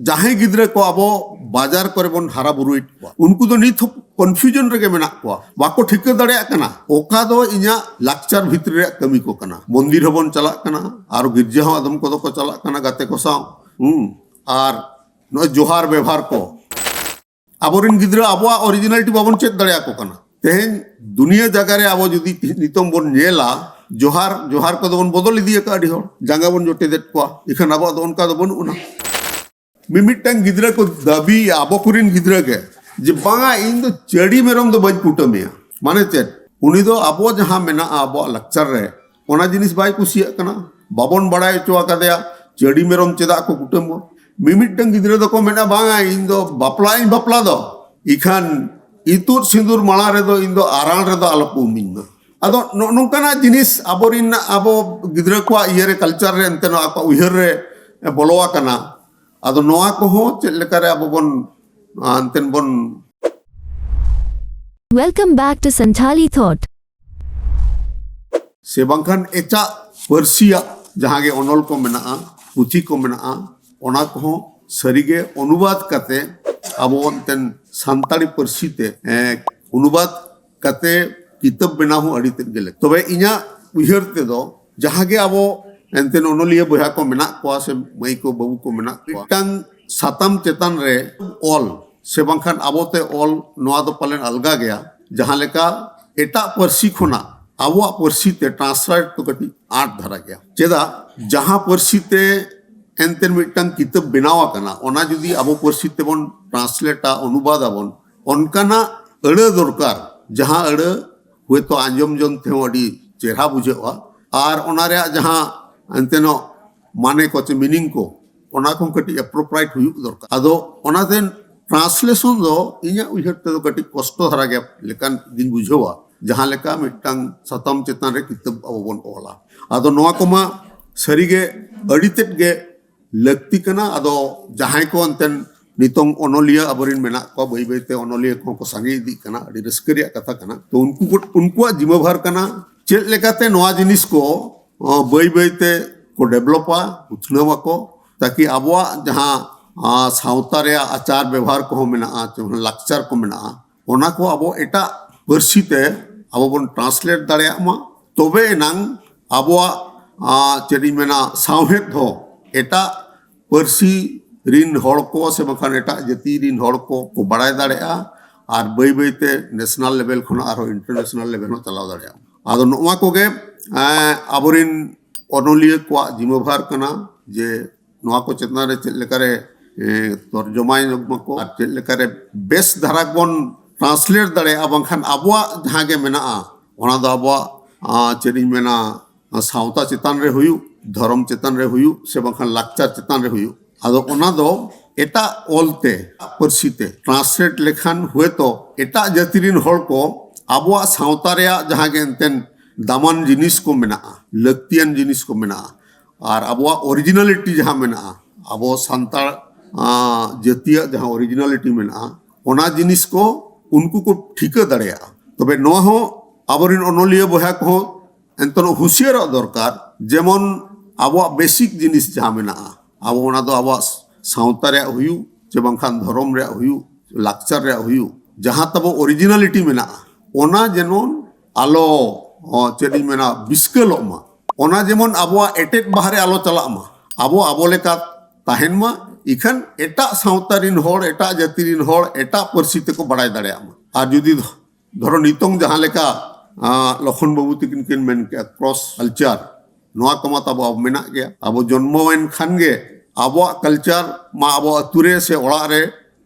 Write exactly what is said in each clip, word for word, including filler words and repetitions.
ᱡᱟᱦᱟᱸᱭ ᱜᱤᱫᱽᱨᱟᱹ ᱠᱚ ᱟᱵᱚ ᱵᱟᱡᱟᱨ ᱠᱚᱨᱮ ᱵᱚᱱ ᱦᱟᱨᱟ ᱵᱩᱨᱩᱭᱮᱫ ᱠᱚᱣᱟ, ᱩᱱᱠᱩ ᱫᱚ ᱱᱤᱛ ᱦᱚᱸ ᱠᱚᱱᱯᱷᱤᱭᱩᱡᱚᱱ ᱨᱮᱜᱮ ᱢᱮᱱᱟᱜ ᱠᱚᱣᱟ, ᱵᱟᱠᱚ ᱴᱷᱤᱠᱟᱹ ᱫᱟᱲᱮᱭᱟᱜ ᱠᱟᱱᱟ ᱚᱠᱟ ᱫᱚ ᱤᱧᱟᱹᱜ ᱞᱟᱠᱪᱟᱨ ᱵᱷᱤᱛᱨᱤ ᱨᱮᱭᱟᱜ ᱠᱟᱹᱢᱤ ᱠᱚ ᱠᱟᱱᱟ᱾ ᱢᱚᱱᱫᱤᱨ ᱦᱚᱸᱵᱚᱱ ᱪᱟᱞᱟᱜ ᱠᱟᱱᱟ, ᱟᱨ ᱜᱤᱨᱡᱟᱹ ᱦᱚᱸ ᱟᱫᱚᱢ ᱠᱚᱫᱚ ᱠᱚ ᱪᱟᱞᱟᱜ ᱠᱟᱱᱟ ᱜᱟᱛᱮ ᱠᱚ ᱥᱟᱶ᱾ ᱦᱩᱸ᱾ ᱟᱨ ᱱᱚᱜᱼᱚᱭ ᱡᱚᱦᱟᱨ ᱵᱮᱵᱷᱟᱨ ᱠᱚ, ᱟᱵᱚᱨᱮᱱ ᱜᱤᱫᱽᱨᱟᱹ ᱟᱵᱚᱣᱟᱜ ᱚᱨᱤᱡᱤᱱᱟᱞᱤᱴᱤ ᱵᱟᱵᱚᱱ ᱪᱮᱫ ᱫᱟᱲᱮᱭᱟᱠᱚ ᱠᱟᱱᱟ᱾ ᱛᱮᱦᱮᱧ ᱫᱩᱱᱤᱭᱟᱹ ᱡᱟᱭᱜᱟ ᱨᱮ ᱟᱵᱚ ᱡᱩᱫᱤ ᱱᱤᱛᱚᱝ ᱵᱚᱱ ᱧᱮᱞᱟ, ᱡᱚᱦᱟᱨ ᱡᱚᱦᱟᱨ ᱠᱚᱫᱚ ᱵᱚᱱ ᱵᱚᱫᱚᱞ ᱤᱫᱤ ᱟᱠᱟᱫᱼᱟ, ᱟᱹᱰᱤ ᱦᱚᱲ ᱡᱟᱸᱜᱟ ᱵᱚᱱ ᱡᱚᱴᱮᱫᱮᱫ ᱠᱚᱣᱟ, ᱤᱠᱷᱟᱹᱱ ᱟᱵᱚᱣᱟᱜ ᱫᱚ ᱚᱱᱠᱟ ᱫᱚ ᱵᱟᱹᱱᱩᱜ ᱟᱱᱟ᱾ ᱢᱤᱢᱤᱫᱴᱟᱝ ᱜᱤᱫᱽᱨᱟᱹ ᱠᱚ ᱫᱟᱹᱵᱤᱭᱟ, ᱟᱵᱚ ᱠᱚᱨᱮᱱ ᱜᱤᱫᱽᱨᱟᱹ ᱜᱮ, ᱡᱮ ᱵᱟᱝᱟ, ᱤᱧ ᱫᱚ ᱪᱟᱹᱰᱤ ᱢᱮᱨᱚᱢ ᱫᱚ ᱵᱟᱹᱧ ᱠᱩᱴᱟᱹᱢᱮᱭᱟ᱾ ᱢᱟᱱᱮ ᱪᱮᱫ? ᱩᱱᱤ ᱫᱚ ᱟᱵᱚ ᱡᱟᱦᱟᱸ ᱢᱮᱱᱟᱜᱼᱟ ᱟᱵᱚᱣᱟᱜ ᱞᱟᱠᱪᱟᱨ ᱨᱮ, ᱚᱱᱟ ᱡᱤᱱᱤᱥ ᱵᱟᱭ ᱠᱩᱥᱤᱭᱟᱜ ᱠᱟᱱᱟ, ᱵᱟᱵᱚᱱ ᱵᱟᱲᱟᱭ ᱦᱚᱪᱚ ᱟᱠᱟᱫᱮᱭᱟ ᱪᱟᱹᱰᱤ ᱢᱮᱨᱚᱢ ᱪᱮᱫᱟᱜ ᱠᱚ ᱠᱩᱴᱟᱹᱢ ᱵᱚᱱ᱾ ᱢᱤᱢᱤᱫᱴᱟᱝ ᱜᱤᱫᱽᱨᱟᱹ ᱫᱚᱠᱚ ᱢᱮᱱᱟ, ᱵᱟᱝᱟ, ᱤᱧ ᱫᱚ ᱵᱟᱯᱞᱟᱜ ᱤᱧ ᱵᱟᱯᱞᱟ ᱫᱚ, ᱤᱠᱷᱟᱹᱱ ᱤᱛᱩᱫ ᱥᱤᱸᱫᱩᱨ ᱢᱟᱲᱟᱝ ᱨᱮᱫᱚ ᱤᱧ ᱫᱚ ᱟᱨᱟᱲ ᱨᱮᱫᱚ ᱟᱞᱚ ᱠᱚ ᱩᱢᱤᱧ ᱢᱟ᱾ ᱟᱫᱚ ᱱᱚᱜᱼᱚ ᱱᱚᱝᱠᱟᱱᱟᱜ ᱡᱤᱱᱤᱥ ᱟᱵᱚᱨᱮᱱ, ᱟᱵᱚ ᱜᱤᱫᱽᱨᱟᱹ ᱠᱚᱣᱟᱜ ᱤᱭᱟᱹᱨᱮ, ᱠᱟᱞᱪᱟᱨ ᱨᱮ ᱮᱱᱛᱮ ᱱᱚᱣᱟ ᱟᱠᱚᱣᱟᱜ ᱩᱭᱦᱟᱹᱨ ᱨᱮ ᱵᱚᱞᱚ ᱟᱠᱟᱱᱟ᱾ ᱟᱫᱚ ᱱᱚᱣᱟ ᱠᱚᱦᱚᱸ ᱪᱮᱫ ᱞᱮᱠᱟᱨᱮ ᱟᱵᱚ ᱵᱚᱱ, ᱮᱱᱛᱮᱱ ᱵᱚᱱ Welcome back to Santhali Thought. ᱥᱮ ᱵᱟᱝᱠᱷᱟᱱ ᱮᱴᱟᱜ ᱯᱟᱹᱨᱥᱤᱭᱟᱜ ᱡᱟᱦᱟᱸ ᱜᱮ ᱚᱱᱚᱞ ᱠᱚ ᱢᱮᱱᱟᱜᱼᱟ, ᱯᱩᱛᱷᱤ ᱠᱚ ᱢᱮᱱᱟᱜᱼᱟ, ᱚᱱᱟ ᱠᱚᱦᱚᱸ ᱥᱟᱹᱨᱤᱜᱮ ᱚᱱᱩᱵᱟᱫ ᱠᱟᱛᱮ ᱟᱵᱚ ᱮᱱᱛᱮᱱ ᱥᱟᱱᱛᱟᱲᱤ ᱯᱟᱹᱨᱥᱤ ᱛᱮ, ᱮ, ᱚᱱᱩᱵᱟᱫ ᱠᱟᱛᱮ ᱠᱤᱛᱟᱹᱵ ᱵᱮᱱᱟᱣ ᱦᱚᱸ ᱟᱹᱰᱤ ᱛᱮᱫ ᱜᱮ ᱞᱟᱹᱠᱛᱤ᱾ ᱛᱚᱵᱮ ᱤᱧᱟᱹᱜ ᱩᱭᱦᱟᱹᱨ ᱛᱮᱫᱚ ᱡᱟᱦᱟᱸ ᱜᱮ ᱟᱵᱚ ᱮᱱᱛᱮᱱ ᱚᱱᱚᱞᱤᱭᱟᱹ ᱵᱚᱭᱦᱟ ᱠᱚ ᱢᱮᱱᱟᱜ ᱠᱚᱣᱟ ᱥᱮ ᱢᱟᱹᱭ ᱠᱚ ᱵᱟᱹᱵᱩ ᱠᱚ ᱢᱮᱱᱟᱜ ᱠᱚᱣᱟ, ᱢᱤᱫᱴᱟᱝ ᱥᱟᱛᱟᱢ ᱪᱮᱛᱟᱱ ᱨᱮ ᱚᱞ ᱥᱮ ᱵᱟᱝᱠᱷᱟᱱ ᱟᱵᱚᱛᱮ ᱚᱞ, ᱱᱚᱣᱟ ᱫᱚ ᱯᱟᱞᱮᱱ ᱟᱞᱜᱟ ᱜᱮᱭᱟ᱾ ᱡᱟᱦᱟᱸ ᱞᱮᱠᱟ ᱮᱴᱟᱜ ᱯᱟᱹᱨᱥᱤ ᱠᱷᱚᱱᱟᱜ ᱟᱵᱚᱣᱟᱜ ᱯᱟᱹᱨᱥᱤ ᱛᱮ ᱴᱨᱟᱱᱥᱞᱮᱴ ᱫᱚ ᱠᱟᱹᱴᱤᱡ ᱟᱸᱴ ᱫᱷᱟᱨᱟ ᱜᱮᱭᱟ᱾ ᱪᱮᱫᱟᱜ? ᱡᱟᱦᱟᱸ ᱯᱟᱹᱨᱥᱤ ᱛᱮ ᱮᱱᱛᱮ ᱢᱤᱫᱴᱟᱝ ᱠᱤᱛᱟᱹᱵ ᱵᱮᱱᱟᱣ ᱟᱠᱟᱱᱟ, ᱚᱱᱟ ᱡᱩᱫᱤ ᱟᱵᱚ ᱯᱟᱹᱨᱥᱤ ᱛᱮᱵᱚᱱ ᱴᱨᱟᱱᱥᱞᱮᱴᱟ, ᱚᱱᱩᱵᱟᱫ ᱟᱵᱚᱱ, ᱚᱱᱠᱟᱱᱟᱜ ᱟᱹᱲᱟᱹ ᱫᱚᱨᱠᱟᱨ, ᱡᱟᱦᱟᱸ ᱟᱹᱲᱟᱹ ᱦᱚᱭᱛᱳ ᱟᱸᱡᱚᱢ ᱡᱚᱝ ᱛᱮᱦᱚᱸ ᱟᱹᱰᱤ ᱪᱮᱦᱨᱟ ᱵᱩᱡᱷᱟᱹᱜᱼᱟ, ᱟᱨ ᱚᱱᱟ ᱨᱮᱭᱟᱜ ᱡᱟᱦᱟᱸ ᱮᱱᱛᱮᱱᱚᱜ ᱢᱟᱱᱮ ᱠᱚ ᱪᱮ ᱢᱤᱱᱤᱝ ᱠᱚ, ᱚᱱᱟ ᱠᱚᱦᱚᱸ ᱠᱟᱹᱴᱤᱡ ᱮᱯᱨᱳᱯᱨᱟᱭᱮᱴ ᱦᱩᱭᱩᱜ ᱫᱚᱨᱠᱟᱨ᱾ ᱟᱫᱚ ᱚᱱᱟᱛᱮ ᱴᱨᱟᱱᱥᱞᱮᱥᱚᱱ ᱫᱚ ᱤᱧᱟᱹᱜ ᱩᱭᱦᱟᱹᱨ ᱛᱮᱫᱚ ᱠᱟᱹᱴᱤᱡ ᱠᱚᱥᱴᱚ ᱫᱷᱟᱨᱟ ᱜᱮ ᱞᱮᱠᱟᱱ ᱜᱤᱧ ᱵᱩᱡᱷᱟᱹᱣᱟ, ᱡᱟᱦᱟᱸ ᱞᱮᱠᱟ ᱢᱤᱫᱴᱟᱝ ᱥᱟᱛᱟᱢ ᱪᱮᱛᱟᱱ ᱨᱮ ᱠᱤᱛᱟᱹᱵ ᱟᱵᱚ ᱵᱚᱱ ᱚᱞᱟ᱾ ᱟᱫᱚ ᱱᱚᱣᱟ ᱠᱚᱢᱟ ᱥᱟᱹᱨᱤᱜᱮ ᱟᱹᱰᱤ ᱛᱮᱫ ᱜᱮ ᱞᱟᱹᱠᱛᱤ ᱠᱟᱱᱟ᱾ ᱟᱫᱚ ᱡᱟᱦᱟᱸᱭ ᱠᱚ ᱮᱱᱛᱮᱱ ᱱᱤᱛᱚᱝ ᱚᱱᱚᱞᱤᱭᱟᱹ ᱟᱵᱚᱨᱮᱱ ᱢᱮᱱᱟᱜ ᱠᱚᱣᱟ, ᱵᱟᱹᱭ ᱵᱟᱹᱭᱛᱮ ᱚᱱᱚᱞᱤᱭᱟᱹ ᱠᱚᱦᱚᱸ ᱠᱚ ᱥᱟᱸᱜᱮ ᱤᱫᱤᱜ ᱠᱟᱱᱟ, ᱟᱹᱰᱤ ᱨᱟᱹᱥᱠᱟᱹ ᱨᱮᱭᱟᱜ ᱠᱟᱛᱷᱟ ᱠᱟᱱᱟ᱾ ᱛᱚ ᱩᱱᱠᱩ ᱠᱚ, ᱩᱱᱠᱩᱣᱟᱜ ᱡᱤᱢᱟᱹᱵᱷᱟᱨ ᱠᱟᱱᱟ ᱪᱮᱫ ᱞᱮᱠᱟᱛᱮ ᱱᱚᱣᱟ ᱡᱤᱱᱤᱥ ᱠᱚ, ᱚ, ᱵᱟᱹᱭ ᱵᱟᱹᱭᱛᱮ ᱠᱚ ᱰᱮᱵᱷᱞᱚᱯᱟ, ᱩᱛᱱᱟᱹᱣ ᱟᱠᱚ, ᱛᱟᱠᱤ ᱟᱵᱚᱣᱟᱜ ᱡᱟᱦᱟᱸ, ᱟᱨ ᱥᱟᱶᱛᱟ ᱨᱮᱭᱟᱜ ᱟᱪᱟᱨ ᱵᱮᱵᱚᱦᱟᱨ ᱠᱚᱦᱚᱸ ᱢᱮᱱᱟᱜᱼᱟ, ᱡᱮᱢᱚᱱ ᱞᱟᱠᱪᱟᱨ ᱠᱚ ᱢᱮᱱᱟᱜᱼᱟ, ᱚᱱᱟ ᱠᱚ ᱟᱵᱚ ᱮᱴᱟᱜ ᱯᱟᱹᱨᱥᱤ ᱛᱮ ᱟᱵᱚ ᱵᱚᱱ ᱴᱨᱟᱱᱥᱞᱮᱴ ᱫᱟᱲᱮᱭᱟᱜ ᱢᱟ, ᱛᱚᱵᱮ ᱮᱱᱟᱝ ᱟᱵᱚᱣᱟᱜ ᱟᱸ, ᱪᱮᱫ ᱤᱧ ᱢᱮᱱᱟ, ᱥᱟᱶᱦᱮᱫ ᱦᱚᱸ ᱮᱴᱟᱜ ᱯᱟᱹᱨᱥᱤ ᱨᱤᱱ ᱦᱚᱲ ᱠᱚ ᱥᱮ ᱵᱟᱝᱠᱷᱟᱱ ᱮᱴᱟᱜ ᱡᱟᱹᱛᱤ ᱨᱤᱱ ᱦᱚᱲ ᱠᱚ ᱠᱚ ᱵᱟᱲᱟᱭ ᱫᱟᱲᱮᱭᱟᱜᱼᱟ᱾ ᱟᱨ ᱵᱟᱹᱭ ᱵᱟᱹᱭᱛᱮ ᱱᱮᱥᱱᱟᱞ ᱞᱮᱵᱮᱞ ᱠᱷᱚᱱᱟᱜ ᱟᱨᱦᱚᱸ ᱤᱱᱴᱟᱨᱱᱮᱥᱱᱟᱞ ᱞᱮᱵᱮᱞ ᱦᱚᱸ ᱪᱟᱞᱟᱣ ᱫᱟᱲᱮᱭᱟᱜᱼᱟ᱾ ᱟᱫᱚ ᱱᱚᱜᱼᱚ ᱱᱚᱣᱟ ᱠᱚᱜᱮ ᱮᱸ, ᱟᱵᱚᱨᱤᱱ ᱚᱱᱚᱞᱤᱭᱟᱹ ᱠᱚᱣᱟᱜ ᱡᱤᱢᱟᱹᱵᱷᱟᱨ ᱠᱟᱱᱟ, ᱡᱮ ᱱᱚᱣᱟ ᱠᱚ ᱪᱮᱛᱟᱱ ᱨᱮ ᱪᱮᱫ ᱞᱮᱠᱟᱨᱮ ᱮᱸ, ᱛᱚᱨᱡᱚᱢᱟᱭ ᱢᱟᱠᱚ ᱟᱨ ᱪᱮᱫ ᱞᱮᱠᱟᱨᱮ ᱵᱮᱥ ᱫᱷᱟᱨᱟ ᱵᱚᱱ ᱴᱨᱟᱱᱥᱞᱮᱴ ᱫᱟᱲᱮᱭᱟᱜᱼᱟ, ᱵᱟᱝᱠᱷᱟᱱ ᱟᱵᱚᱣᱟᱜ ᱡᱟᱦᱟᱸ ᱜᱮ ᱢᱮᱱᱟᱜᱼᱟ, ᱚᱱᱟ ᱫᱚ ᱟᱵᱚᱣᱟᱜ ᱟᱸ, ᱪᱮᱫ ᱤᱧ ᱢᱮᱱᱟ, ᱥᱟᱶᱛᱟ ᱪᱮᱛᱟᱱ ᱨᱮ ᱦᱩᱭᱩᱜ, ᱫᱷᱚᱨᱚᱢ ᱪᱮᱛᱟᱱ ᱨᱮ ᱦᱩᱭᱩᱜ, ᱥᱮ ᱵᱟᱝᱠᱷᱟᱱ ᱞᱟᱠᱪᱟᱨ ᱪᱮᱛᱟᱱ ᱨᱮ ᱦᱩᱭᱩᱜ, ᱟᱫᱚ ᱚᱱᱟ ᱫᱚ ᱮᱴᱟᱜ ᱚᱞ ᱛᱮ, ᱮᱴᱟᱜ ᱯᱟᱹᱨᱥᱤ ᱛᱮ ᱴᱨᱟᱱᱥᱞᱮᱴ ᱞᱮᱠᱷᱟᱱ ᱦᱚᱭᱛᱚ ᱮᱴᱟᱜ ᱡᱟᱹᱛᱤ ᱨᱤᱱ ᱦᱚᱲ ᱠᱚ ᱟᱵᱚᱣᱟᱜ ᱥᱟᱶᱛᱟ ᱨᱮᱭᱟᱜ ᱡᱟᱦᱟᱸ ᱜᱮ ᱮᱱᱛᱮᱱ ᱫᱟᱢᱟᱱ ᱡᱤᱱᱤᱥ ᱠᱚ ᱢᱮᱱᱟᱜᱼᱟ, ᱞᱟᱹᱠᱛᱤᱭᱟᱱ ᱡᱤᱱᱤᱥ ᱠᱚ ᱢᱮᱱᱟᱜᱼᱟ, ᱟᱨ ᱟᱵᱚᱣᱟᱜ ᱚᱨᱤᱡᱤᱱᱟᱞᱤᱴᱤ ᱡᱟᱦᱟᱸ ᱢᱮᱱᱟᱜᱼᱟ, ᱟᱵᱚ ᱥᱟᱱᱛᱟᱲ ᱟᱸ, ᱡᱟᱹᱛᱤᱭᱟᱜ ᱡᱟᱦᱟᱸ ᱚᱨᱤᱡᱤᱱᱟᱞᱤᱴᱤ ᱢᱮᱱᱟᱜᱼᱟ, ᱚᱱᱟ ᱡᱤᱱᱤᱥ ᱠᱚ ᱩᱱᱠᱩ ᱠᱚ ᱴᱷᱤᱠᱟᱹ ᱫᱟᱲᱮᱭᱟᱜᱼᱟ᱾ ᱛᱚᱵᱮ ᱱᱚᱣᱟ ᱦᱚᱸ ᱟᱵᱚᱨᱮᱱ ᱚᱱᱚᱞᱤᱭᱟᱹ ᱵᱚᱭᱦᱟ ᱠᱚᱦᱚᱸ ᱮᱱᱛᱮ ᱦᱩᱸᱥᱤᱭᱟᱹᱨᱚᱜ ᱫᱚᱨᱠᱟᱨ, ᱡᱮᱢᱚᱱ ᱟᱵᱚᱣᱟᱜ ᱵᱮᱥᱤᱠ ᱡᱤᱱᱤᱥ ᱡᱟᱦᱟᱸ ᱢᱮᱱᱟᱜᱼᱟ, ᱟᱵᱚ ᱚᱱᱟ ᱫᱚ ᱟᱵᱚᱣᱟᱜ ᱥᱟᱶᱛᱟ ᱨᱮᱭᱟᱜ ᱦᱩᱭᱩᱜ, ᱪᱮ ᱵᱟᱝᱠᱷᱟᱱ ᱫᱷᱚᱨᱚᱢ ᱨᱮᱭᱟᱜ ᱦᱩᱭᱩᱜ, ᱞᱟᱠᱪᱟᱨ ᱨᱮᱭᱟᱜ ᱦᱩᱭᱩᱜ, ᱡᱟᱦᱟᱸ ᱛᱟᱵᱚ ᱚᱨᱤᱡᱤᱱᱟᱞᱤᱴᱤ ᱢᱮᱱᱟᱜᱼᱟ, ᱚᱱᱟ ᱡᱮᱢᱚᱱ ᱟᱞᱚ, ᱚ, ᱪᱮᱫ ᱤᱧ ᱢᱮᱱᱟ, ᱵᱤᱥᱠᱟᱹᱞᱚᱜ ᱢᱟ, ᱚᱱᱟ ᱡᱮᱢᱚᱱ ᱟᱵᱚᱣᱟᱜ ᱮᱴᱮᱫ ᱵᱟᱦᱟ ᱨᱮ ᱟᱞᱚ ᱪᱟᱞᱟᱜ ᱢᱟ, ᱟᱵᱚ ᱟᱵᱚ ᱞᱮᱠᱟ ᱛᱟᱦᱮᱱ ᱢᱟ, ᱤᱠᱷᱟᱹᱱ ᱮᱴᱟᱜ ᱥᱟᱶᱛᱟ ᱨᱤᱱ ᱦᱚᱲ, ᱮᱴᱟᱜ ᱡᱟᱹᱛᱤ ᱨᱤᱱ ᱦᱚᱲ ᱮᱴᱟᱜ ᱯᱟᱹᱨᱥᱤ ᱛᱮᱠᱚ ᱵᱟᱲᱟᱭ ᱫᱟᱲᱮᱭᱟᱜ ᱢᱟ᱾ ᱟᱨ ᱡᱩᱫᱤ ᱫᱷᱚᱨᱚ ᱱᱤᱛᱚᱝ ᱡᱟᱦᱟᱸ ᱞᱮᱠᱟ, ᱟᱸ, ᱞᱚᱠᱷᱚᱱ ᱵᱟᱹᱵᱩ ᱛᱤᱠᱤᱱ ᱠᱤᱱ ᱢᱮᱱ ᱠᱮᱜᱼᱟ, ᱠᱨᱚᱥ ᱠᱟᱞᱪᱟᱨ, ᱱᱚᱣᱟ ᱠᱚᱢᱟ ᱛᱟᱵᱚ ᱟᱵᱚ ᱢᱮᱱᱟᱜ ᱜᱮᱭᱟ᱾ ᱟᱵᱚ ᱡᱚᱱᱢᱚᱭᱮᱱ ᱠᱷᱟᱱ ᱜᱮ ᱟᱵᱚᱣᱟᱜ ᱠᱟᱞᱪᱟᱨ ᱢᱟ ᱟᱵᱚ ᱟᱹᱛᱩ ᱨᱮ ᱥᱮ ᱚᱲᱟᱜ ᱨᱮ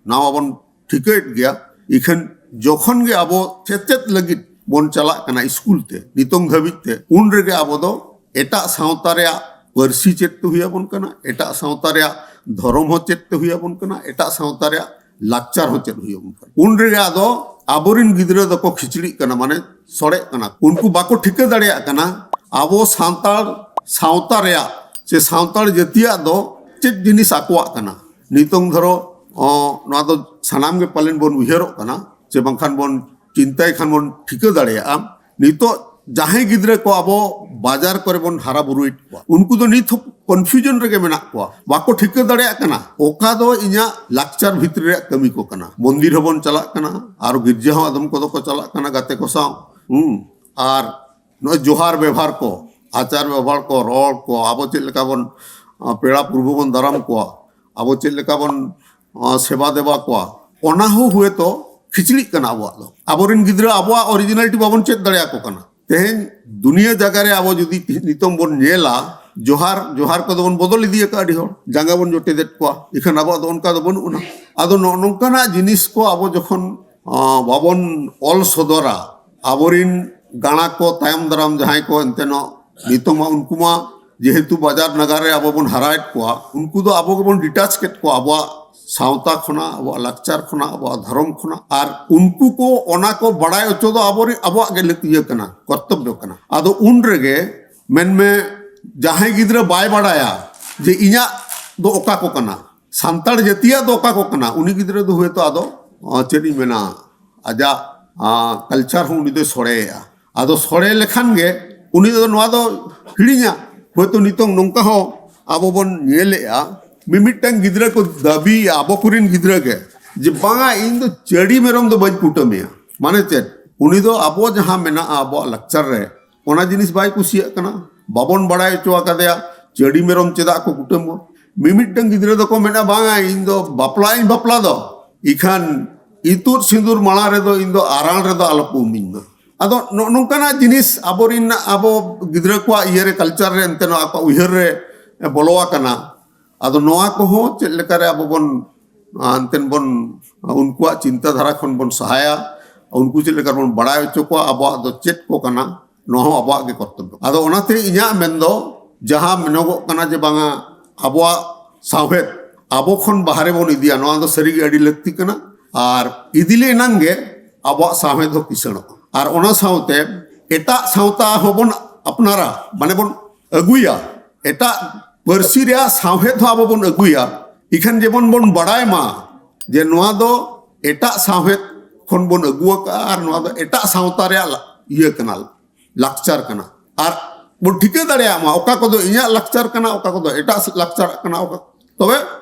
ᱱᱟᱣᱟ ᱵᱚᱱ ᱴᱷᱤᱠᱟᱹᱭᱮᱫ ᱜᱮᱭᱟ᱾ ᱤᱠᱷᱟᱹᱱ ᱡᱚᱠᱷᱚᱱ ᱜᱮ ᱟᱵᱚ ᱥᱮᱪᱮᱫ ᱞᱟᱹᱜᱤᱫ ᱵᱚᱱ ᱪᱟᱞᱟᱜ ᱠᱟᱱᱟ ᱥᱠᱩᱞ ᱛᱮ, ᱱᱤᱛᱚᱝ ᱫᱷᱟᱹᱵᱤᱡ ᱛᱮ, ᱩᱱ ᱨᱮᱜᱮ ᱟᱵᱚ ᱫᱚ ᱮᱴᱟᱜ ᱥᱟᱶᱛᱟ ᱨᱮᱭᱟᱜ ᱯᱟᱹᱨᱥᱤ ᱪᱮᱫ ᱛᱮ ᱦᱩᱭ ᱟᱵᱚᱱ ᱠᱟᱱᱟ, ᱮᱴᱟᱜ ᱥᱟᱶᱛᱟ ᱨᱮᱭᱟᱜ ᱫᱷᱚᱨᱚᱢ ᱦᱚᱸ ᱪᱮᱫ ᱛᱮ ᱦᱩᱭ ᱟᱵᱚᱱ ᱠᱟᱱᱟ, ᱮᱴᱟᱜ ᱥᱟᱶᱛᱟ ᱨᱮᱭᱟᱜ ᱞᱟᱠᱪᱟᱨ ᱦᱚᱸ ᱪᱮᱫ ᱦᱩᱭ ᱟᱵᱚᱱ ᱠᱟᱱᱟ᱾ ᱩᱱ ᱨᱮᱜᱮ ᱟᱫᱚ ᱟᱵᱚᱨᱤᱱ ᱜᱤᱫᱽᱨᱟᱹ ᱫᱚᱠᱚ ᱠᱷᱤᱪᱲᱤᱜ ᱠᱟᱱᱟ, ᱢᱟᱱᱮ ᱥᱚᱲᱮᱜ ᱠᱟᱱᱟ᱾ ᱩᱱᱠᱩ ᱵᱟᱠᱚ ᱴᱷᱤᱠᱟᱹ ᱫᱟᱲᱮᱭᱟᱜ ᱠᱟᱱᱟ ᱟᱵᱚ ᱥᱟᱱᱛᱟᱲ ᱥᱟᱶᱛᱟ ᱨᱮᱭᱟᱜ ᱥᱮ ᱥᱟᱱᱛᱟᱲ ᱡᱟᱹᱛᱤᱭᱟᱜ ᱫᱚ ᱪᱮᱫ ᱡᱤᱱᱤᱥ ᱟᱠᱚᱣᱟᱜ ᱠᱟᱱᱟ᱾ ᱱᱤᱛᱚᱝ ᱫᱷᱚᱨᱚ, ᱚ, ᱱᱚᱣᱟ ᱫᱚ ᱥᱟᱱᱟᱢ ᱜᱮ ᱯᱟᱞᱮᱱ ᱵᱚᱱ ᱩᱭᱦᱟᱹᱨᱚᱜ ᱠᱟᱱᱟ, ᱥᱮ ᱵᱟᱝᱠᱷᱟᱱ ᱵᱚᱱ ᱪᱤᱱᱛᱟᱹᱭ ᱠᱷᱟᱱ ᱵᱚᱱ ᱴᱷᱤᱠᱟᱹ ᱫᱟᱲᱮᱭᱟᱜᱼᱟ᱾ ᱱᱤᱛᱚᱜ ᱡᱟᱦᱟᱸᱭ ᱜᱤᱫᱽᱨᱟᱹ ᱠᱚ ᱟᱵᱚ ᱵᱟᱡᱟᱨ ᱠᱚᱨᱮ ᱵᱚᱱ ᱦᱟᱨᱟ ᱵᱩᱨᱩᱭᱮᱫ ᱠᱚᱣᱟ, ᱩᱱᱠᱩ ᱫᱚ ᱱᱤᱛ ᱦᱚᱸ ᱠᱚᱱᱯᱷᱤᱭᱩᱡᱚᱱ ᱨᱮᱜᱮ ᱢᱮᱱᱟᱜ ᱠᱚᱣᱟ, ᱵᱟᱠᱚ ᱴᱷᱤᱠᱟᱹ ᱫᱟᱲᱮᱭᱟᱜ ᱠᱟᱱᱟ ᱚᱠᱟ ᱫᱚ ᱤᱧᱟᱹᱜ ᱞᱟᱠᱪᱟᱨ ᱵᱷᱤᱛᱨᱤ ᱨᱮᱭᱟᱜ ᱠᱟᱹᱢᱤ ᱠᱚ ᱠᱟᱱᱟ᱾ ᱢᱚᱱᱫᱤᱨ ᱦᱚᱸᱵᱚᱱ ᱪᱟᱞᱟᱜ ᱠᱟᱱᱟ, ᱟᱨ ᱜᱤᱨᱡᱟᱹ ᱦᱚᱸ ᱟᱫᱚᱢ ᱠᱚᱫᱚ ᱠᱚ ᱪᱟᱞᱟᱜ ᱠᱟᱱᱟ ᱜᱟᱛᱮ ᱠᱚ ᱥᱟᱶ᱾ ᱦᱩᱸ᱾ ᱟᱨ ᱱᱚᱜᱼᱚᱭ ᱡᱚᱦᱟᱨ ᱵᱮᱵᱚᱦᱟᱨ ᱠᱚ, ᱟᱪᱟᱨ ᱵᱮᱵᱚᱦᱟᱨ ᱠᱚ, ᱨᱚᱲ ᱠᱚ, ᱟᱵᱚ ᱪᱮᱫ ᱞᱮᱠᱟ ᱵᱚᱱ, ᱟ, ᱯᱮᱲᱟ ᱯᱩᱨᱵᱷᱩ ᱵᱚᱱ ᱫᱟᱨᱟᱢ ᱠᱚᱣᱟ, ᱟᱵᱚ ᱪᱮᱫ ᱞᱮᱠᱟ ᱵᱚᱱ, ᱟ, ᱥᱮᱵᱟ ᱫᱮᱵᱟ ᱠᱚᱣᱟ, ᱚᱱᱟ ᱦᱚᱸ ᱦᱩᱭᱛᱚ ᱠᱷᱤᱪᱲᱤᱜ ᱠᱟᱱᱟ ᱟᱵᱚᱣᱟᱜ ᱫᱚ᱾ ᱟᱵᱚᱨᱮᱱ ᱜᱤᱫᱽᱨᱟᱹ ᱟᱵᱚᱣᱟᱜ ᱚᱨᱤᱡᱤᱱᱟᱞᱤᱴᱤ ᱵᱟᱵᱚᱱ ᱪᱮᱫ ᱫᱟᱲᱮᱭᱟᱠᱚ ᱠᱟᱱᱟ᱾ ᱛᱮᱦᱮᱧ ᱫᱩᱱᱤᱭᱟᱹ ᱡᱟᱭᱜᱟ ᱨᱮ ᱟᱵᱚ ᱡᱩᱫᱤ ᱛᱤᱦᱤᱧ ᱱᱤᱛᱚᱝ ᱵᱚᱱ ᱧᱮᱞᱟ, ᱡᱚᱦᱟᱨ, ᱡᱚᱦᱟᱨ ᱠᱚᱫᱚ ᱵᱚᱱ ᱵᱚᱫᱚᱞ ᱤᱫᱤ ᱟᱠᱟᱫᱼᱟ ᱟᱹᱰᱤ ᱦᱚᱲ, ᱡᱟᱸᱜᱟ ᱵᱚᱱ ᱡᱚᱴᱮᱫᱮᱫ ᱠᱚᱣᱟ, ᱤᱠᱷᱟᱹᱱ ᱟᱵᱚᱣᱟᱜ ᱫᱚ ᱚᱱᱠᱟ ᱫᱚ ᱵᱟᱹᱱᱩᱜ ᱟᱱᱟ᱾ ᱟᱫᱚ ᱱᱚᱜᱼᱚ ᱱᱚᱝᱠᱟᱱᱟᱜ ᱡᱤᱱᱤᱥ ᱠᱚ ᱟᱵᱚ ᱡᱚᱠᱷᱚᱱ, ᱟ, ᱵᱟᱵᱚᱱ ᱚᱞ ᱥᱚᱫᱚᱨᱟ, ᱟᱵᱚᱨᱤᱱ ᱜᱟᱬᱟ ᱠᱚ ᱛᱟᱭᱚᱢ ᱫᱟᱨᱟᱢ ᱡᱟᱦᱟᱸᱭ ᱠᱚ ᱮᱱᱛᱮ ᱱᱚᱜ ᱱᱤᱛᱚᱝ ᱢᱟ ᱩᱱᱠᱩ ᱢᱟ ᱡᱮᱦᱮᱛᱩ ᱵᱟᱡᱟᱨ ᱱᱟᱜᱟᱨ ᱨᱮ ᱟᱵᱚ ᱵᱚᱱ ᱦᱟᱨᱟᱭᱮᱫ ᱠᱚᱣᱟ, ᱩᱱᱠᱩ ᱫᱚ ᱟᱵᱚ ᱜᱮᱵᱚᱱ ᱰᱤᱴᱟᱪ ᱠᱮᱫ ᱠᱚᱣᱟ ᱟᱵᱚᱣᱟᱜ ᱥᱟᱶᱛᱟ ᱠᱷᱚᱱᱟᱜ, ᱟᱵᱚᱣᱟᱜ ᱞᱟᱠᱪᱟᱨ ᱠᱷᱚᱱᱟᱜ, ᱟᱵᱚᱣᱟᱜ ᱫᱷᱚᱨᱚᱢ ᱠᱷᱚᱱᱟᱜ᱾ ᱟᱨ ᱩᱱᱠᱩ ᱠᱚ ᱚᱱᱟ ᱠᱚ ᱵᱟᱲᱟᱭ ᱦᱚᱪᱚ ᱫᱚ ᱟᱵᱚᱨᱮ-, ᱟᱵᱚᱣᱟᱜ ᱜᱮ ᱞᱟᱹᱠ-, ᱤᱭᱟᱹ ᱠᱟᱱᱟ, ᱠᱚᱨᱛᱚᱵᱵᱚ ᱠᱟᱱᱟ᱾ ᱟᱫᱚ ᱩᱱ ᱨᱮᱜᱮ ᱢᱮᱱᱢᱮ ᱡᱟᱦᱟᱸᱭ ᱜᱤᱫᱽᱨᱟᱹ ᱵᱟᱭ ᱵᱟᱲᱟᱭᱟ ᱡᱮ ᱤᱧᱟᱹᱜ ᱫᱚ ᱚᱠᱟ ᱠᱚ ᱠᱟᱱᱟ, ᱥᱟᱱᱛᱟᱲ ᱡᱟᱹᱛᱤᱭᱟᱜ ᱫᱚ ᱚᱠᱟ ᱠᱚ ᱠᱟᱱᱟ, ᱩᱱᱤ ᱜᱤᱫᱽᱨᱟᱹ ᱫᱚ ᱦᱚᱭᱛᱳ ᱟᱫᱚ, ᱟ, ᱪᱮᱫ ᱤᱧ ᱢᱮᱱᱟ, ᱟᱡᱟᱜ, ᱟ, ᱠᱟᱞᱪᱟᱨ ᱦᱚᱸ ᱩᱱᱤ ᱫᱚᱭ ᱥᱚᱲᱮᱭᱮᱜᱼᱟ᱾ ᱟᱫᱚ ᱥᱚᱲᱮ ᱞᱮᱠᱷᱟᱱ ᱜᱮ ᱩᱱᱤ ᱫᱚ ᱱᱚᱣᱟ ᱫᱚ ᱦᱤᱲᱤᱧᱟ᱾ ᱦᱚᱭᱛᱳ ᱱᱤᱛᱚᱝ ᱱᱚᱝᱠᱟ ᱦᱚᱸ ᱟᱵᱚ ᱵᱚᱱ ᱧᱮᱞᱮᱜᱼᱟ, ᱢᱤᱢᱤᱫᱴᱟᱝ ᱜᱤᱫᱽᱨᱟᱹ ᱠᱚ ᱫᱟᱹᱵᱤᱭᱮᱜᱼᱟ, ᱟᱵᱚ ᱠᱚᱨᱮᱱ ᱜᱤᱫᱽᱨᱟᱹ ᱜᱮ, ᱡᱮ ᱵᱟᱝᱟ, ᱤᱧ ᱫᱚ ᱪᱟᱹᱰᱤ ᱢᱮᱨᱚᱢ ᱫᱚ ᱵᱟᱹᱧ ᱠᱩᱴᱟᱹᱢᱮᱭᱟ᱾ ᱢᱟᱱᱮ ᱪᱮᱫ? ᱩᱱᱤ ᱫᱚ ᱟᱵᱚ ᱡᱟᱦᱟᱸ ᱢᱮᱱᱟᱜᱼᱟ ᱟᱵᱚᱣᱟᱜ ᱞᱟᱠᱪᱟᱨ ᱨᱮ, ᱚᱱᱟ ᱡᱤᱱᱤᱥ ᱵᱟᱭ ᱠᱩᱥᱤᱭᱟᱜ ᱠᱟᱱᱟ, ᱵᱟᱵᱚᱱ ᱵᱟᱲᱟᱭ ᱦᱚᱪᱚ ᱟᱠᱟᱫᱮᱭᱟ, ᱪᱟᱹᱰᱤ ᱢᱮᱨᱚᱢ ᱪᱮᱫᱟᱜ ᱠᱚ ᱠᱩᱴᱟᱹᱢᱟ᱾ ᱢᱤᱢᱤᱫᱴᱟᱝ ᱜᱤᱫᱽᱨᱟᱹ ᱫᱚᱠᱚ ᱢᱮᱱᱟ, ᱵᱟᱝᱟ, ᱤᱧ ᱫᱚ ᱵᱟᱯᱞᱟᱜ ᱤᱧ ᱵᱟᱯᱞᱟ ᱫᱚ, ᱤᱠᱷᱟᱱ ᱤᱛᱩᱫ ᱥᱤᱸᱫᱩᱨ ᱢᱟᱲᱟᱝ ᱨᱮᱫᱚ ᱤᱧ ᱫᱚ ᱟᱨᱟᱲ ᱨᱮᱫᱚ ᱟᱞᱚ ᱠᱚ ᱩᱢᱤᱧ ᱢᱟ᱾ ᱟᱫᱚ ᱱᱚᱜᱼᱚ ᱱᱚᱝᱠᱟᱱᱟᱜ ᱡᱤᱱᱤᱥ ᱟᱵᱚᱨᱮᱱ, ᱟᱵᱚ ᱜᱤᱫᱽᱨᱟᱹ ᱠᱚᱣᱟᱜ ᱤᱭᱟᱹᱨᱮ, ᱠᱟᱞᱪᱟᱨ ᱨᱮ ᱮᱱᱛᱮ ᱱᱚᱣᱟ ᱠᱚ ᱩᱭᱦᱟᱹᱨ ᱨᱮ ᱵᱚᱞᱚ ᱟᱠᱟᱱᱟ᱾ ᱟᱫᱚ ᱱᱚᱣᱟ ᱠᱚᱦᱚᱸ ᱪᱮᱫ ᱞᱮᱠᱟᱨᱮ ᱟᱵᱚ ᱵᱚᱱ, ᱟ, ᱮᱱᱛᱮᱱ ᱵᱚᱱ, ᱟ, ᱩᱱᱠᱩᱣᱟᱜ ᱪᱤᱱᱛᱟᱹ ᱫᱷᱟᱨᱟ ᱠᱷᱚᱱ ᱵᱚᱱ ᱥᱟᱦᱟᱭᱟ, ᱩᱱᱠᱩ ᱪᱮᱫ ᱞᱮᱠᱟ ᱵᱚᱱ ᱵᱟᱲᱟᱭ ᱦᱚᱪᱚ ᱠᱚᱣᱟ ᱟᱵᱚᱣᱟᱜ ᱫᱚ ᱪᱮᱫ ᱠᱚ ᱠᱟᱱᱟ, ᱱᱚᱣᱟ ᱦᱚᱸ ᱟᱵᱚᱣᱟᱜ ᱜᱮ ᱠᱚᱨᱛᱚᱵᱵᱚ᱾ ᱟᱫᱚ ᱚᱱᱟᱛᱮ ᱤᱧᱟᱹᱜ ᱢᱮᱱ ᱫᱚ ᱡᱟᱦᱟᱸ ᱢᱮᱱᱚᱜᱚᱜ ᱠᱟᱱᱟ ᱡᱮ ᱵᱟᱝᱟ ᱟᱵᱚᱣᱟᱜ ᱥᱟᱶᱦᱮᱫ ᱟᱵᱚ ᱠᱷᱚᱱ ᱵᱟᱦᱨᱮ ᱵᱚᱱ ᱤᱫᱤᱭᱟ, ᱱᱚᱣᱟ ᱫᱚ ᱥᱟᱹᱨᱤᱜᱮ ᱟᱹᱰᱤ ᱞᱟᱹᱠᱛᱤ ᱠᱟᱱᱟ᱾ ᱟᱨ ᱤᱫᱤ ᱞᱮᱱᱟᱝ ᱜᱮ ᱟᱵᱚᱣᱟᱜ ᱥᱟᱶᱦᱮᱫ ᱦᱚᱸ ᱠᱤᱥᱟᱹᱬᱚᱜᱼᱟ᱾ ᱟᱨ ᱚᱱᱟ ᱥᱟᱶᱛᱮ ᱮᱴᱟᱜ ᱥᱟᱶᱛᱟ ᱦᱚᱸᱵᱚᱱ ᱟᱯᱱᱟᱨᱟ, ᱢᱟᱱᱮ ᱵᱚᱱ ᱟᱹᱜᱩᱭᱟ, ᱮᱴᱟᱜ ᱯᱟᱹᱨᱥᱤ ᱨᱮᱭᱟᱜ ᱥᱟᱶᱦᱮᱫ ᱦᱚᱸ ᱟᱵᱚ ᱵᱚᱱ ᱟᱹᱜᱩᱭᱟ᱾ ᱤᱠᱷᱟᱹᱱ ᱡᱮᱢᱚᱱ ᱵᱚᱱ ᱵᱟᱲᱟᱭ ᱢᱟ ᱡᱮ ᱱᱚᱣᱟ ᱫᱚ ᱮᱴᱟᱜ ᱥᱟᱶᱦᱮᱫ ᱠᱷᱚᱱ ᱵᱚᱱ ᱟᱹᱜᱩ ᱟᱠᱟᱫᱼᱟ ᱟᱨ ᱱᱚᱣᱟ ᱫᱚ ᱮᱴᱟᱜ ᱥᱟᱶᱛᱟ ᱨᱮᱭᱟᱜ ᱞᱟ-, ᱤᱭᱟᱹ ᱠᱟᱱᱟ, ᱞᱟᱠᱪᱟᱨ ᱠᱟᱱᱟ᱾ ᱟᱨ ᱵᱚᱱ ᱴᱷᱤᱠᱟᱹ ᱫᱟᱲᱮᱭᱟᱜ ᱢᱟ ᱚᱠᱟ ᱠᱚᱫᱚ ᱤᱧᱟᱹᱜ ᱞᱟᱠᱪᱟᱨ ᱠᱟᱱᱟ, ᱚᱠᱟ ᱠᱚᱫᱚ ᱮᱴᱟᱜ ᱞᱟᱠᱪᱟᱨ ᱠᱟᱱᱟ, ᱚᱠᱟ, ᱛᱚᱵᱮ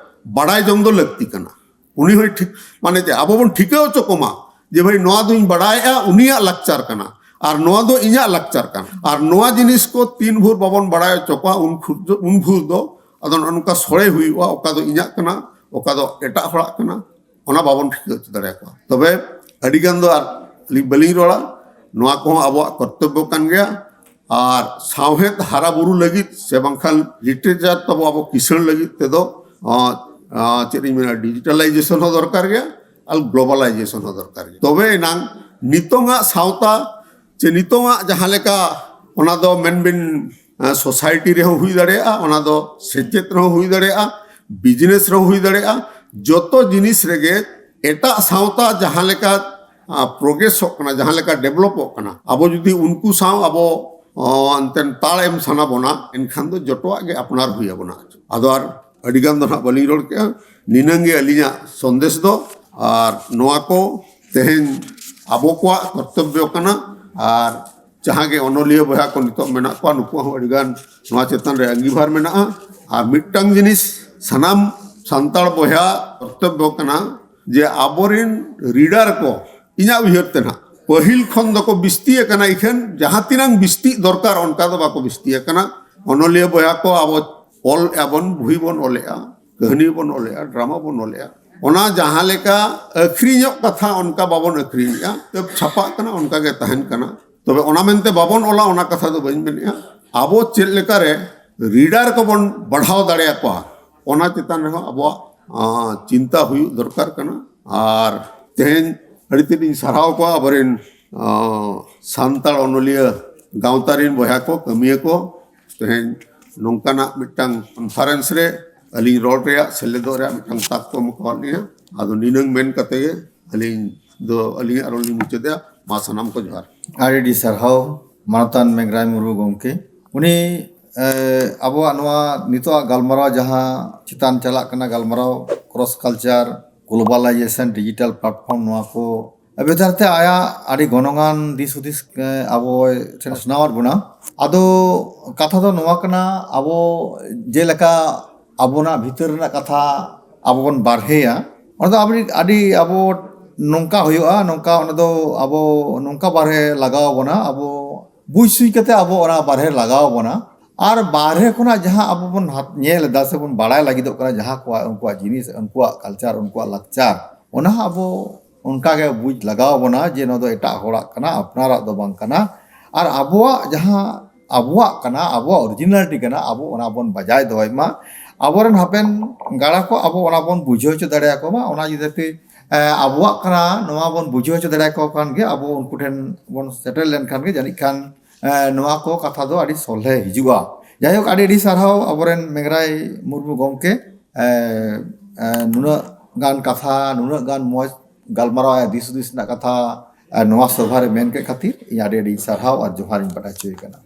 ᱵᱟᱲᱟᱭ ᱡᱚᱝ ᱫᱚ ᱞᱟᱹᱠᱛᱤ ᱠᱟᱱᱟ᱾ ᱩᱱᱤ ᱦᱚᱸᱭ ᱴᱷᱤᱠ, ᱢᱟᱱᱮ ᱪᱮᱫ, ᱟᱵᱚ ᱵᱚᱱ ᱴᱷᱤᱠᱟᱹ ᱦᱚᱪᱚ ᱠᱚᱢᱟ ᱡᱮ ᱵᱷᱟᱹᱭ ᱱᱚᱣᱟ ᱫᱚᱧ ᱵᱟᱲᱟᱭᱮᱜᱼᱟ, ᱩᱱᱤᱭᱟᱜ ᱞᱟᱠᱪᱟᱨ ᱠᱟᱱᱟ, ᱟᱨ ᱱᱚᱣᱟ ᱫᱚ ᱤᱧᱟᱜ ᱞᱟᱠᱪᱟᱨ ᱠᱟᱱᱟ᱾ ᱟᱨ ᱱᱚᱣᱟ ᱡᱤᱱᱤᱥ ᱠᱚ ᱛᱤᱱ ᱵᱷᱳᱨ ᱵᱟᱵᱚᱱ ᱵᱟᱲᱟᱭ ᱦᱚᱪᱚ ᱠᱚᱣᱟ ᱩᱱ ᱠᱷᱩᱨ-, ᱩᱱ ᱵᱷᱳᱨ ᱫᱚ ᱟᱫᱚ ᱱᱚᱜᱼᱚ ᱱᱚᱝᱠᱟ ᱥᱚᱲᱮ ᱦᱩᱭᱩᱜᱼᱟ, ᱚᱠᱟ ᱫᱚ ᱤᱧᱟᱜ ᱠᱟᱱᱟ, ᱚᱠᱟ ᱫᱚ ᱮᱴᱟᱜ ᱦᱚᱲᱟᱜ ᱠᱟᱱᱟ, ᱚᱱᱟ ᱵᱟᱵᱚᱱ ᱴᱷᱤᱠᱟᱹ ᱦᱚᱪᱚ ᱫᱟᱲᱮᱭᱟᱠᱚᱣᱟ᱾ ᱛᱚᱵᱮ ᱟᱹᱰᱤ ᱜᱟᱱ ᱫᱚ ᱟᱨ ᱟᱹᱞᱤᱧ ᱵᱟᱹᱞᱤᱧ ᱨᱚᱲᱟ, ᱱᱚᱣᱟ ᱠᱚᱦᱚᱸ ᱟᱵᱚᱣᱟᱜ ᱠᱚᱨᱛᱚᱵᱵᱚ ᱠᱟᱱ ᱜᱮᱭᱟ᱾ ᱟᱨ ᱥᱟᱶᱦᱮᱫ ᱦᱟᱨᱟ ᱵᱩᱨᱩ ᱞᱟᱹᱜᱤᱫ ᱥᱮ ᱵᱟᱝᱠᱷᱟᱱ ᱞᱤᱴᱟᱨᱮᱪᱟᱨ ᱛᱟᱵᱚ ᱟᱵᱚ ᱠᱤᱥᱟᱹᱬ ᱞᱟᱹᱜᱤᱫ ᱛᱮᱫᱚ, ᱟᱸ, ᱟᱸ, ᱪᱮᱫ ᱤᱧ ᱢᱮᱱᱟ, ᱰᱤᱡᱤᱴᱟᱞᱟᱭᱡᱮᱥᱚᱱ ᱦᱚᱸ ᱫᱚᱨᱠᱟᱨ ᱜᱮᱭᱟ ᱟᱨ ᱜᱞᱳᱵᱟᱞᱟᱭᱡᱮᱥᱚᱱ ᱦᱚᱸ ᱫᱚᱨᱠᱟᱨ ᱜᱮᱭᱟ᱾ ᱛᱚᱵᱮ ᱮᱱᱟᱝ ᱱᱤᱛᱚᱝᱟᱜ ᱥᱟᱶᱛᱟ ᱪᱮ ᱱᱤᱛᱚᱝᱟᱜ ᱡᱟᱦᱟᱸ ᱞᱮᱠᱟ, ᱚᱱᱟ ᱫᱚ ᱢᱮᱱᱵᱤᱱ, ᱟᱸ, ᱥᱳᱥᱟᱭᱴᱤ ᱨᱮᱦᱚᱸ ᱦᱩᱭ ᱫᱟᱲᱮᱭᱟᱜᱼᱟ, ᱚᱱᱟ ᱫᱚ ᱥᱮᱪᱮᱫ ᱨᱮᱦᱚᱸ ᱦᱩᱭ ᱫᱟᱲᱮᱭᱟᱜᱼᱟ, ᱵᱤᱡᱽᱱᱮᱥ ᱨᱮᱦᱚᱸ ᱦᱩᱭ ᱫᱟᱲᱮᱭᱟᱜᱼᱟ᱾ ᱡᱚᱛᱚ ᱡᱤᱱᱤᱥ ᱨᱮᱜᱮ ᱮᱴᱟᱜ ᱥᱟᱶᱛᱟ ᱡᱟᱦᱟᱸ ᱞᱮᱠᱟ, ᱟᱸ, ᱯᱨᱳᱜᱨᱮᱥᱚᱜ ᱠᱟᱱᱟ, ᱡᱟᱦᱟᱸ ᱞᱮᱠᱟ ᱰᱮᱵᱷᱞᱚᱯᱚᱜ ᱠᱟᱱᱟ, ᱟᱵᱚ ᱡᱩᱫᱤ ᱩᱱᱠᱩ ᱥᱟᱶ ᱟᱵᱚ, ᱚᱸ, ᱮᱱᱛᱮᱫ ᱛᱟᱲ ᱮᱢ ᱥᱟᱱᱟ ᱵᱚᱱᱟ, ᱮᱱᱠᱷᱟᱱ ᱫᱚ ᱡᱚᱛᱚᱣᱟᱜ ᱜᱮ ᱟᱯᱱᱟᱨ ᱦᱩᱭ ᱟᱵᱚᱱᱟ᱾ ᱟᱫᱚ ᱟᱨ ᱟᱹᱰᱤ ᱜᱟᱱ ᱫᱚ ᱱᱟᱦᱟᱜ ᱵᱟᱹᱞᱤᱧ ᱨᱚᱲ ᱠᱮᱜᱼᱟ᱾ ᱱᱤᱱᱟᱹᱝ ᱜᱮ ᱟᱹᱞᱤᱧᱟᱜ ᱥᱚᱱᱫᱮᱥ ᱫᱚ᱾ ᱟᱨ ᱱᱚᱣᱟ ᱠᱚ ᱛᱮᱦᱮᱧ ᱟᱵᱚ ᱠᱚᱣᱟᱜ ᱠᱚᱨᱛᱚᱵᱵᱚ ᱠᱟᱱᱟ᱾ ᱟᱨ ᱡᱟᱦᱟᱸ ᱜᱮ ᱚᱱᱚᱞᱤᱭᱟᱹ ᱵᱚᱭᱦᱟ ᱠᱚ ᱱᱤᱛᱚᱜ ᱢᱮᱱᱟᱜ ᱠᱚᱣᱟ, ᱱᱩᱠᱩᱣᱟᱜ ᱦᱚᱸ ᱟᱹᱰᱤ ᱜᱟᱱ ᱱᱚᱣᱟ ᱪᱮᱛᱟᱱ ᱨᱮ ᱟᱸᱜᱤᱵᱷᱟᱨ ᱢᱮᱱᱟᱜᱼᱟ᱾ ᱟᱨ ᱢᱤᱫᱴᱟᱝ ᱡᱤᱱᱤᱥ ᱥᱟᱱᱟᱢ ᱥᱟᱱᱛᱟᱲ ᱵᱚᱭᱦᱟ ᱠᱚᱨᱛᱚᱵᱵᱚ ᱠᱟᱱᱟ ᱡᱮ ᱟᱵᱚᱨᱮᱱ ᱨᱤᱰᱟᱨ ᱠᱚ, ᱤᱧᱟᱹᱜ ᱩᱭᱦᱟᱹᱨ ᱛᱮ ᱱᱟᱦᱟᱜ, ᱯᱟᱹᱦᱤᱞ ᱠᱷᱚᱱ ᱫᱚᱠᱚ ᱵᱤᱥᱛᱤ ᱟᱠᱟᱱᱟ᱾ ᱤᱠᱷᱟᱹᱱ ᱡᱟᱦᱟᱸ ᱛᱤᱱᱟᱹᱝ ᱵᱤᱥᱛᱤᱜ ᱫᱚᱨᱠᱟᱨ, ᱚᱱᱠᱟ ᱫᱚ ᱵᱟᱠᱚ ᱵᱤᱥᱛᱤ ᱟᱠᱟᱱᱟ᱾ ᱚᱱᱚᱞᱤᱭᱟᱹ ᱵᱚᱭᱦᱟ ᱠᱚ, ᱟᱵᱚ ᱚᱞ ᱟᱵᱚᱱ, ᱵᱳᱭ ᱵᱚᱱ ᱚᱞᱮᱜᱼᱟ, ᱠᱟᱹᱦᱱᱤ ᱵᱚᱱ ᱚᱞᱮᱜᱼᱟ, ᱰᱨᱟᱢᱟ ᱵᱚᱱ ᱚᱞᱮᱜᱼᱟ, ᱚᱱᱟ ᱡᱟᱦᱟᱸ ᱞᱮᱠᱟ ᱟᱹᱠᱷᱨᱤᱧᱚᱜ ᱠᱟᱛᱷᱟ, ᱚᱱᱠᱟ ᱵᱟᱵᱚᱱ ᱟᱹᱠᱷᱨᱤᱧᱮᱜᱼᱟ᱾ ᱛᱟᱹᱵ ᱪᱷᱟᱯᱟᱜ ᱠᱟᱱᱟ, ᱚᱱᱠᱟ ᱜᱮ ᱛᱟᱦᱮᱱ ᱠᱟᱱᱟ᱾ ᱛᱚᱵᱮ ᱚᱱᱟ ᱢᱮᱱᱛᱮ ᱵᱟᱵᱚᱱ ᱚᱞᱟ, ᱚᱱᱟ ᱠᱟᱛᱷᱟ ᱫᱚ ᱵᱟᱹᱧ ᱢᱮᱱᱮᱜᱼᱟ᱾ ᱟᱵᱚ ᱪᱮᱫ ᱞᱮᱠᱟᱨᱮ ᱨᱤᱰᱟᱨ ᱠᱚᱵᱚᱱ ᱵᱟᱲᱦᱟᱣ ᱫᱟᱲᱮᱭᱟᱠᱚᱣᱟ, ᱚᱱᱟ ᱪᱮᱛᱟᱱ ᱨᱮᱦᱚᱸ ᱟᱵᱚᱣᱟᱜ, ᱟᱸ, ᱪᱤᱱᱛᱟ ᱦᱩᱭᱩᱜ ᱫᱚᱨᱠᱟᱨ ᱠᱟᱱᱟ᱾ ᱟᱨ ᱛᱮᱦᱮᱧ ᱟᱹᱰᱤ ᱛᱮᱫ ᱤᱧ ᱥᱟᱨᱦᱟᱣ ᱠᱚᱣᱟ ᱟᱵᱚᱨᱮᱱ, ᱟᱸ, ᱥᱟᱱᱛᱟᱲ ᱚᱱᱚᱞᱤᱭᱟᱹ ᱜᱟᱶᱛᱟ ᱨᱮᱱ ᱵᱚᱭᱦᱟ ᱠᱚ, ᱠᱟᱹᱢᱤᱭᱟᱹ ᱠᱚ, ᱛᱮᱦᱮᱧ ᱱᱚᱝᱠᱟᱱᱟᱜ ᱢᱤᱫᱴᱟᱝ ᱠᱚᱱᱯᱷᱟᱨᱮᱱᱥ ᱨᱮ ᱟᱹᱞᱤᱧ ᱨᱚᱲ ᱨᱮᱭᱟᱜ, ᱥᱮᱞᱮᱫᱚᱜ ᱨᱮᱭᱟᱜ ᱢᱤᱫᱴᱟᱝ ᱛᱟᱠ ᱠᱚ ᱮᱢ ᱟᱠᱟᱣᱟᱫ ᱞᱤᱧᱟ᱾ ᱟᱫᱚ ᱱᱤᱱᱟᱹᱝ ᱢᱮᱱ ᱠᱟᱛᱮ ᱜᱮ ᱟᱹᱞᱤᱧ ᱫᱚ ᱟᱹᱞᱤᱧᱟᱜ ᱨᱚᱲ ᱞᱤᱧ ᱢᱩᱪᱟᱹᱫᱮᱜᱼᱟ᱾ ᱢᱟ ᱥᱟᱱᱟᱢ ᱠᱚ ᱡᱚᱦᱟᱨ᱾ ᱟᱹᱰᱤ ᱟᱹᱰᱤ ᱥᱟᱨᱦᱟᱣ ᱢᱟᱱᱚᱛᱟᱱ ᱢᱮᱜᱽᱨᱟᱭ ᱢᱩᱨᱢᱩ ᱜᱚᱢᱠᱮ᱾ ᱩᱱᱤ, ᱮ, ᱟᱵᱚᱣᱟᱜ ᱱᱚᱣᱟ ᱱᱤᱛᱚᱜᱟᱜ ᱜᱟᱞᱢᱟᱨᱟᱣ ᱡᱟᱦᱟᱸ ᱪᱮᱛᱟᱱ ᱪᱟᱞᱟᱜ ᱠᱟᱱᱟ, ᱜᱟᱞᱢᱟᱨᱟᱣ cross culture, globalization, digital platform, ᱱᱚᱣᱟ ᱠᱚ ᱵᱮᱡᱟᱨ ᱛᱮ ᱟᱭᱟᱜ ᱟᱹᱰᱤ ᱜᱚᱱᱚᱝᱟᱱ ᱫᱤᱥ ᱦᱩᱫᱤᱥ ᱟᱵᱚ ᱴᱷᱮᱱ ᱯᱟᱥᱱᱟᱣᱟᱫ ᱵᱚᱱᱟ᱾ ᱟᱫᱚ ᱠᱟᱛᱷᱟ ᱫᱚ ᱱᱚᱣᱟ ᱠᱟᱱᱟ, ᱟᱵᱚ ᱡᱮᱞᱮᱠᱟ ᱟᱵᱚᱱᱟᱜ ᱵᱷᱤᱛᱟᱹᱨ ᱨᱮᱱᱟᱜ ᱠᱟᱛᱷᱟ ᱟᱵᱚ ᱵᱚᱱ ᱵᱟᱨᱦᱮᱭᱟ, ᱚᱱᱟ ᱫᱚ ᱟᱹᱰᱤ ᱟᱹᱰᱤ ᱟᱵᱚ ᱱᱚᱝᱠᱟ ᱦᱩᱭᱩᱜᱼᱟ, ᱱᱚᱝᱠᱟ ᱚᱱᱟ ᱫᱚ ᱟᱵᱚ ᱱᱚᱝᱠᱟ ᱵᱟᱨᱦᱮ ᱞᱟᱜᱟᱣ ᱵᱚᱱᱟ, ᱟᱵᱚ ᱵᱩᱡᱽ ᱥᱩᱡᱽ ᱠᱟᱛᱮ ᱟᱵᱚ ᱚᱱᱟ ᱵᱟᱨᱦᱮ ᱞᱟᱜᱟᱣ ᱵᱚᱱᱟ᱾ ᱟᱨ ᱵᱟᱨᱦᱮ ᱠᱷᱚᱱᱟᱜ ᱡᱟᱦᱟᱸ ᱟᱵᱚ ᱵᱚᱱ ᱦᱟᱛ- ᱧᱮᱞ ᱮᱫᱟ ᱥᱮ ᱵᱚᱱ ᱵᱟᱲᱟᱭ ᱞᱟᱹᱜᱤᱫᱚᱜ ᱠᱟᱱᱟ, ᱡᱟᱦᱟᱸ ᱠᱚᱣᱟᱜ ᱩᱱᱠᱩᱣᱟᱜ ᱡᱤᱱᱤᱥ, ᱩᱱᱠᱩᱣᱟᱜ ᱠᱟᱞᱪᱟᱨ, ᱩᱱᱠᱩᱣᱟᱜ ᱞᱟᱠᱪᱟᱨ, ᱚᱱᱟ ᱦᱚᱸ ᱟᱵᱚ ᱚᱱᱠᱟ ᱜᱮ ᱵᱩᱡᱽ ᱞᱟᱜᱟᱣ ᱵᱚᱱᱟ ᱡᱮ ᱱᱚᱣᱟ ᱫᱚ ᱮᱴᱟᱜ ᱦᱚᱲᱟᱜ ᱠᱟᱱᱟ, ᱟᱯᱱᱟᱨᱟᱜ ᱫᱚ ᱵᱟᱝ ᱠᱟᱱᱟ᱾ ᱟᱨ ᱟᱵᱚᱣᱟᱜ ᱡᱟᱦᱟᱸ ᱟᱵᱚᱣᱟᱜ ᱠᱟᱱᱟ, ᱟᱵᱚᱣᱟᱜ ᱚᱨᱤᱡᱤᱱᱟᱞᱤᱴᱤ ᱠᱟᱱᱟ, ᱟᱵᱚ ᱚᱱᱟ ᱵᱚᱱ ᱵᱟᱡᱟᱭ ᱫᱚᱦᱚᱭ ᱢᱟ᱾ ᱟᱵᱚᱨᱮᱱ ᱦᱟᱯᱮᱱ ᱜᱟᱲᱟ ᱠᱚ ᱟᱵᱚ ᱚᱱᱟ ᱵᱚᱱ ᱵᱩᱡᱷᱟᱹᱣ ᱦᱚᱪᱚ ᱫᱟᱲᱮᱭᱟᱠᱚ ᱢᱟ᱾ ᱚᱱᱟ ᱡᱩᱫᱤ ᱛᱮ, ᱮ, ᱟᱵᱚᱣᱟᱜ ᱠᱟᱱᱟ, ᱱᱚᱣᱟ ᱵᱚᱱ ᱵᱩᱡᱷᱟᱹᱣ ᱦᱚᱪᱚ ᱫᱟᱲᱮᱭᱟᱠᱚ ᱠᱷᱟᱱ ᱜᱮ, ᱟᱵᱚ ᱩᱱᱠᱩ ᱴᱷᱮᱱ ᱵᱚᱱ ᱥᱮᱴᱮᱨ ᱞᱮᱱᱠᱷᱟᱱ ᱜᱮ ᱡᱟᱹᱱᱤᱡ ᱠᱷᱟᱱ ᱮ, ᱱᱚᱣᱟ ᱠᱚ ᱠᱟᱛᱷᱟ ᱫᱚ ᱟᱹᱰᱤ ᱥᱚᱞᱦᱮ ᱦᱤᱡᱩᱜᱼᱟ᱾ ᱡᱟᱭᱦᱳᱠ, ᱟᱹᱰᱤ ᱟᱹᱰᱤ ᱥᱟᱨᱦᱟᱣ ᱟᱵᱚᱨᱮᱱ ᱢᱮᱜᱷᱨᱟᱭ ᱢᱩᱨᱢᱩ ᱜᱚᱢᱠᱮ, ᱮ, ᱮ, ᱱᱩᱱᱟᱹᱜ ᱜᱟᱱ ᱠᱟᱛᱷᱟ, ᱱᱩᱱᱟᱹᱜ ᱜᱟᱱ ᱢᱚᱡᱽ ᱜᱟᱞᱢᱟᱨᱟᱣ, ᱟᱭᱟᱜ ᱫᱤᱥ ᱦᱩᱫᱤᱥ ᱨᱮᱱᱟᱜ ᱠᱟᱛᱷᱟ, ᱮ, ᱱᱚᱣᱟ ᱥᱚᱵᱷᱟ ᱨᱮ ᱢᱮᱱ ᱠᱮᱫ ᱠᱷᱟᱹᱛᱤᱨ ᱤᱧ ᱟᱹᱰᱤ ᱟᱹᱰᱤ ᱥᱟᱨᱦᱟᱣ ᱟᱨ ᱡᱚᱦᱟᱨ ᱤᱧ ᱵᱟᱰᱟᱭ ᱦᱚᱪᱚᱭᱮ ᱠᱟᱱᱟ᱾